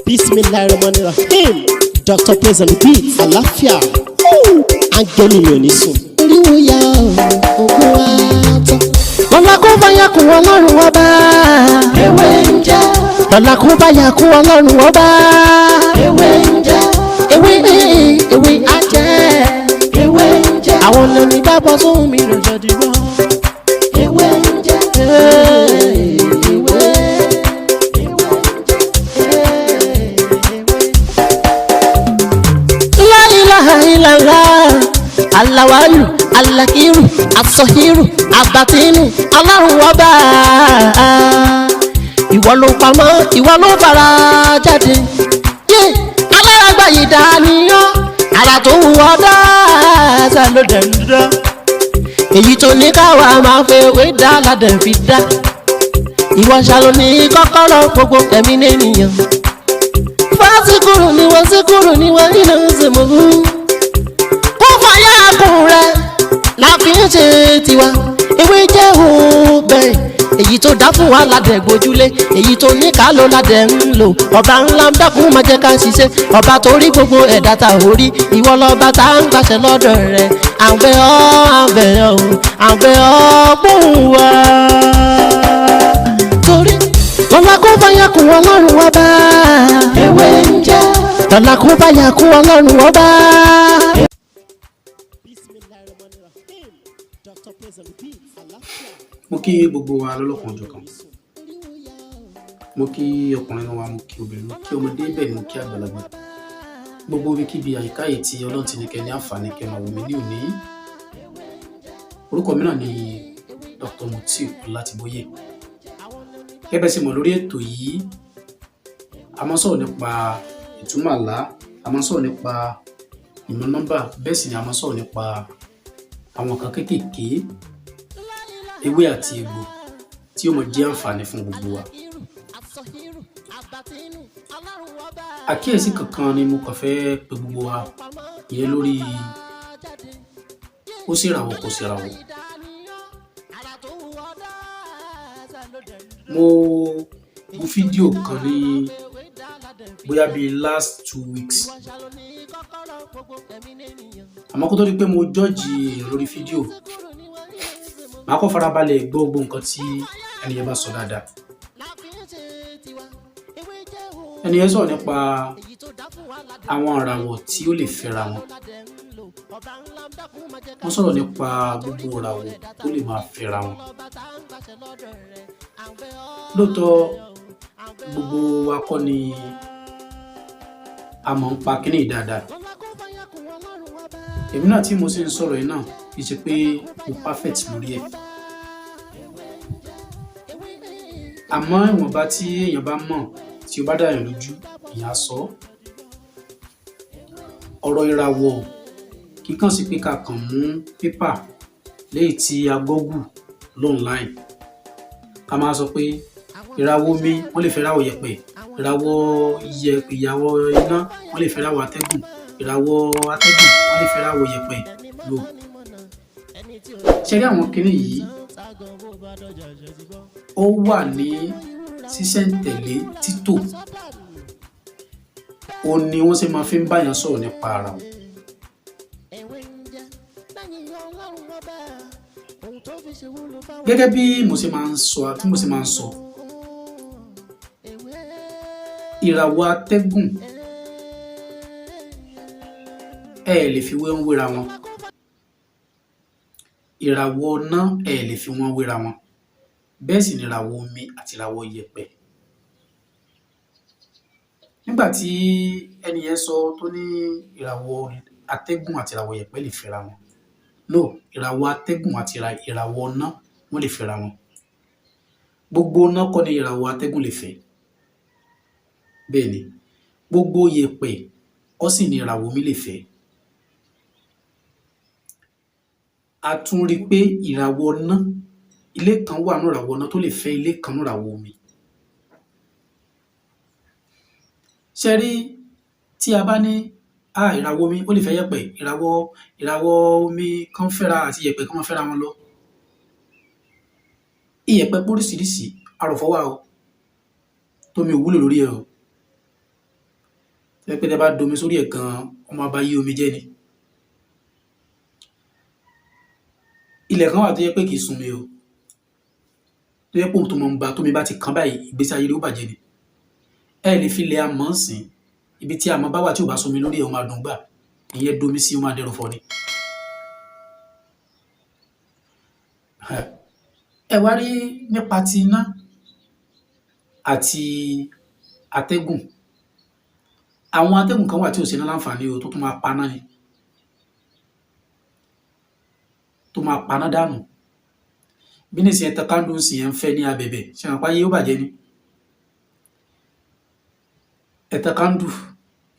Bismillahirrahmanirrahim. Dr. Praise and Beat. Àlàáfíà. Áńgẹ́lì mi ò ní sùn. Oríwo ya ògùn wa tán. Lọ́la kó bá yà kún Ọlọ́run Ọba. Ewé ń jẹ́. Lọ́la kó bá yà kún Ọlọ́run Ọba. Ewé ń jẹ́. Ewé ewé á jẹ́. Ewé ń jẹ́. Àwọn lóní dábọ̀ sóhun mi rò jọ̀dí wọ́n. Ewé ń jẹ́. Ewé. La ilaha illallah. Alawalu, alakiru, asọhiru, abatinu, Ọlọ́run Ọba. Ìwọ ló pamọ́, ìwọ ló fara jáde. Yé alárágbá yìí dániyán, ara tó wù ọ́ dáadáa ló dẹ̀ ń dán. Èyí tó ní káwa máa fẹ́ wé dá ládẹ̀ fi dá. Ìwọ ṣàlò ní kọ́kọ́rọ́ gbogbo ẹ̀mí nìyẹn. Fásikúrú ni wọ́n síkúrú ni wọ́n nínú ìsìnkú. Kó fàyà kùn rẹ̀ la fi ń ṣe tiwa. Ewé jẹ́ òun bẹ́ẹ̀. Èyí tó dá fún wa ládẹ̀ gbójúlé. Èyí tó ní ká ló ládẹ̀ ń lò. Ọba ńlá ń dákun máa jẹ́ ká ṣiṣẹ́. Ọba tó rí gbogbo ẹ̀dá ta ò rí. Ìwọ lọ́ba tá ń gbàṣẹ lọ́dọ̀ rẹ̀. À ń bẹ̀ ọ́, à ń bẹ̀ ọ́, à ń bẹ̀ ọ́ gbóhùn wa. Torí lọ́la kó bá yà kún Ọlọ́run Ọba. Ewé ń jẹ́. Lọ́la kó bá yà kún Ọlọ́run Ọba. Mo kí gbogbo wa lọ́lọ́kan òjọ̀kan. Mo kí ọkùnrin wa, mo kí obìnrin, mo kí ọmọdé, bẹ́ẹ̀ ni mo kí àgbàlagbà. Gbogbo ibikíbi àyíká yìí tí Ọlọ́run ti ní kẹ́ ní àǹfààní kẹ́ máa wò mí ní òní. Orúkọ mi náà ni Dr. Mutiu Ọlátìbóyè. Gẹ́gẹ́ bẹ́ẹ̀ ṣe mọ̀, lórí ètò yìí, a máa ń sọ̀rọ̀ nípa ìtumọ̀ àlá, a máa ń sọ̀rọ̀ nípa ìmọ̀ nọ́mbà, bẹ́ẹ̀ sì ni a máa ń sọ̀rọ̀ nípa àwọn nǹkan kéékèèké, ewé àti egbò tí ó máa jẹ́ àǹfààní fún gbogbo wa. Àkíyèsí kankan ni mo kàn fẹ́ pe gbogbo wa ìyẹn lórí ó ṣèrànwọ́ kò ṣèrànwọ́. Mo wo fídíò kan ní bóyá bíi last 2 weeks, àmọ́ kó tó di pé mo judge èèyàn lórí fídíò, màá kọ́ farabalẹ̀ gbọ́ gbogbo nǹkan tí ẹni yẹn bá sọ dáadáa. Ẹni yẹn sọ̀rọ̀ nípa àwọn ìràwọ̀ tí ó lè fẹ́ra wọn. Wọ́n sọ̀rọ̀ nípa gbogbo ìràwọ̀ tó lè máa fẹ́ra wọn. Lóòótọ́, gbogbo wa kọ́ ni a mọ̀ ń pa kíní yìí dáadáa. Èmi náà tí mo sì ń sọ̀rọ̀ yìí náà, kì í ṣe pé mo perfect lórí ẹ̀. Àmọ́ ìwọ̀nba tí èèyàn bá mọ̀, tí ó bá dá èèyàn lójú, èèyàn á sọ ọ́. Ọ̀rọ̀ ìràwọ̀ kì í kàn sí pé ká kàn mú pépà léyìí tí a google online, ká máa sọ pé ìràwọ̀ omi wọ́n lè fẹ́ ìràwọ̀ yẹ̀pẹ̀, ìràwọ̀ ìyàwọ̀ iná wọ́n lè fẹ́ ìràwọ̀ atẹ́gùn, ìràwọ̀ atẹ́gùn wọ́n lè fẹ́ ìràwọ̀ yẹ̀pẹ̀ lò. Ṣé rí àwọn kinní yìí, ó wà ní ṣísẹ̀ntẹ̀lé títò, ó ní wọ́n ṣe máa fi ń báyàn sọ̀rọ̀ nípa ara wọn. Gẹ́gẹ́ bí mo ṣe máa ń sọ, tí mo ṣe máa ń sọ, ìràwọ̀ atẹ́gùn ẹ lè fi wé wọn wéra wọn, ìràwọ̀ iná ẹ lè fi wọ́n wéra wọn, bẹ́ẹ̀ sì ni ìràwọ̀ omi àti ìràwọ̀ yẹ̀pẹ̀. Nígbà tí ẹni yẹn sọ tó ní ìràwọ̀ atẹ́gùn àti ìràwọ̀ yẹ̀pẹ̀ lè fẹ́ra wọn, no, ìràwọ̀ atẹ́gùn àti ìràwọ̀ iná wọ́n lè fẹ́ra wọn. Gbogbo iná kọ́ ni ìràwọ̀ atẹ́gùn lè fẹ́. Bẹ́ẹ̀ ni, gbogbo yẹ̀pẹ̀ kọ́ sì ni ìràwọ̀ omi lè fẹ́. A tún rí pé ìràwọ̀ iná, ilé kan wà nínú ìràwọ̀ iná tó lè fẹ́ ilé kan nínú ìràwọ̀ omi. Ṣé rí, tí a bá ní ìràwọ̀ omi ó lè fẹ́ yẹ̀pẹ̀, ìràwọ̀ omi kan fẹ́ra àti yẹ̀pẹ̀ kan máa fẹ́ra wọn lọ. Iyẹ̀pẹ̀ póríṣiríṣi, arọ̀fọ̀ wà o, tómi ò wúlò lórí ẹ̀ o. Tó jẹ́ pé tẹ́ bá domi sórí ẹ̀ gan-an, ó máa ba yí omi jẹ́ ni. Ilẹ̀ kan wà tó jẹ́ pé kì í sunmi o, tó jẹ́ pé òun tó máa ń ba tómi bá ti kan báyìí, ìgbésí ayé rẹ̀ ó bàjẹ́ ni. Ẹ lè fi ilẹ̀ amọ̀ sìn, ibi tí amọ̀ bá wà tí ò bá sunmi lórí ẹ̀, ó máa dùn gbà. Ìyẹn domi sí, ó máa dẹrọ̀fọ̀ ni. Ẹ wá rí nípa ti iná àti atẹ́gùn. Àwọn atẹ́gùn kan wà tí ò ṣe iná láǹfààní o, tó tún máa paná ni, tó máa paná dànù. Bí nísìnyí ẹ tan kándù ńsìnyí, ẹ̀ ń fẹ́ ní abẹ̀bẹ̀, ṣé ẹ mọ̀ pé ayé ó bàjẹ́ ni? Ẹ tan kándù,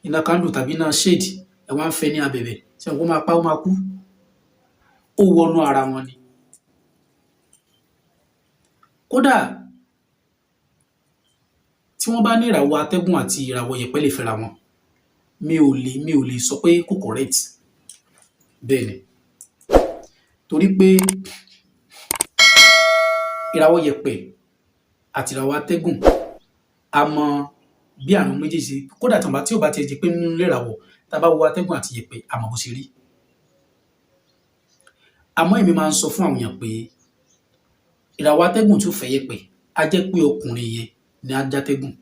iná kándù tàbí iná shade, ẹ wá ń fẹ́ ní abẹ̀bẹ̀, ṣé ẹ mọ̀ pé ó máa pa, ó máa kú? Ó wọnú ara wọn ni. Kódà tí wọ́n bá ní ìràwọ̀ atẹ́gùn àti ìràwọ̀ yẹ̀pẹ̀ lè fẹ́ra wọn, mi ò lè sọ pé kò correct. Bẹ́ẹ̀ ni. Torí pé ìràwọ̀ yẹ̀pẹ̀ àti ìràwọ̀ atẹ́gùn, a mọ bí àwọn méjèèjì, kódà tí ò bá tiẹ̀ jẹ́ pé nínú ilé ìràwọ̀, tá a bá wo atẹ́gùn àti yẹ̀pẹ̀, a mọ̀ bó ṣe rí. Àmọ́ èmi máa ń sọ fún àwọn èèyàn pé ìràwọ̀ atẹ́gùn tí ò fẹ́ yẹ̀pẹ̀, á jẹ́ pé ọkùnrin yẹn ni á játẹ́gùn,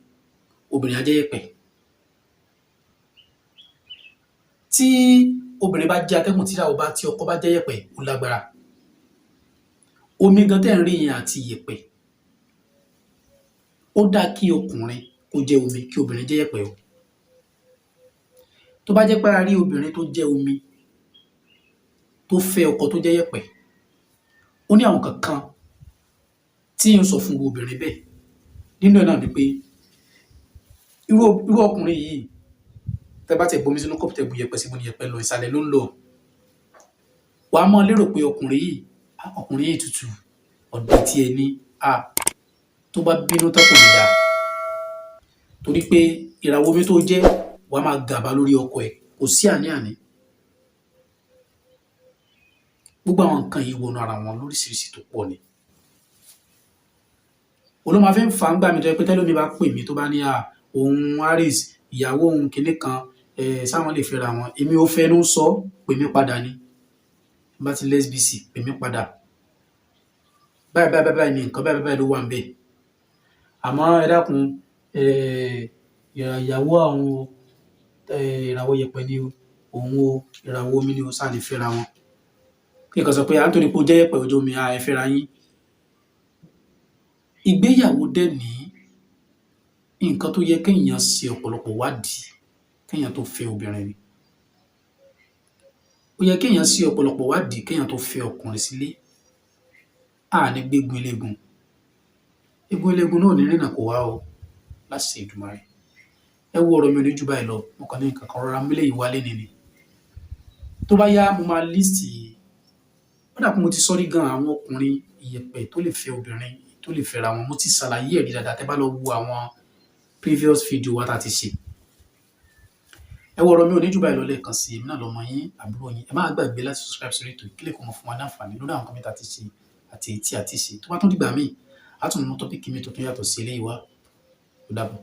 obìnrin á jẹ́ yẹ̀pẹ̀. Tí obìnrin bá jẹ́ atẹ́gùn, tí ìràwọ̀ bá, tí ọkọ bá jẹ́ yẹ̀pẹ̀, ó lágbára. Omi gan tẹ́ ń rí yẹn àti yẹ̀pẹ̀, ó dáa kí ọkùnrin kó jẹ́ omi, kí obìnrin jẹ́ yẹ̀pẹ̀ o. Tó bá jẹ́ pé a rí obìnrin tó jẹ́ omi tó fẹ́ ọkọ tó jẹ́ yẹ̀pẹ̀, ó ní àwọn kankan tí ń sọ fún obìnrin bẹ́ẹ̀. Nínú ẹ̀ náà ni pé irú ọkùnrin yìí, tẹ́ bá tiẹ̀ bomi sínú kọ́ọ̀pù, tẹ́ bu yẹ̀pẹ̀ sí, bo ni yẹ̀pẹ̀ lọ, ìsàlẹ̀ ló ń lọ. Wàá mọ́ lérò pé ọkùnrin yìí tutù, ọ̀dẹ̀ tí ẹ ní, tó bá bínú tán kò ní dáa. Torí pé ìràwọ̀ omi tó jẹ́, wàá máa gàba lórí ọkọ ẹ̀, kò sí àní-àní. Gbogbo àwọn nǹkan yìí wọnú ara wọn lóríṣiríṣi tó pọ̀ ni. Òun ló máa fi ń fà á ńgbà mí tó jẹ́ pé tẹ́lómi bá pè mí tó bá ní òun Aries, ìyàwó òun kinní kan, sáwọn lè fẹ́ra wọn. Èmi ò fẹnu sọ, pè mí padà ni. Bá ti less busy, pè mí padà. Báyìí báyìí báyìí ni nǹkan báyìí báyìí ló wà ńbẹ̀. Àmọ́ ẹ dákun, ìyàwó àwọn o, ìràwọ̀ yẹ̀pẹ̀ ni o, òun o, ìràwọ̀ omi ni o, sáà lè fẹ́ra wọn. Kí nǹkan sọ pé à ń torí pé ó jẹ́ yẹ̀pẹ̀ ojú omi, ẹ fẹ́ra yín. Ìgbéyàwó dẹ̀ ní nǹkan tó yẹ kéèyàn ṣe ọ̀pọ̀lọpọ̀ wádìí kéèyàn tó fẹ́ obìnrin ni. Ó yẹ kéèyàn ṣe ọ̀pọ̀lọpọ̀ wádìí kéèyàn tó fẹ́ ọkùnrin sílé. A ní gbégun eléegun. Eégún eléegun náà ò ní rìnnà kó wá o, láṣẹ Èdùmàrè. Ẹ wo ọ̀rọ̀ mi ò ní jù báyìí lọ, mo kàn ní nǹkan kan rọra mílẹ̀ yìí wálé ni. Tó bá yá, mo máa list, ó dà pé mo ti sọ́rí gan àwọn ọkùnrin ìyẹ̀pẹ̀ tó lè fẹ́ obìnrin, tó lè fẹ́ra wọn. Mo ti ṣàlàyé ẹ̀rí dáadáa tẹ́ bá lọ wo àwọn previous video wa tá ti ṣe. Ẹ wo ọ̀rọ̀ mi ò ní jù báyìí lọ lẹ́ẹ̀kan sí, èmi náà lọmọ yín, àbúrò yín. Ẹ má gbàgbé láti subscribe sórí ètò yìí, kí lè kó mọ fún wa ní àǹfààní lórí àwọn nǹkan mi tá ti ṣe àti èyí tí a ti ṣe. Tó bá tún dìgbà míì, a tún mú topic mi tó tún yàtọ̀ sí eléyìí wá. Ó dàbọ̀.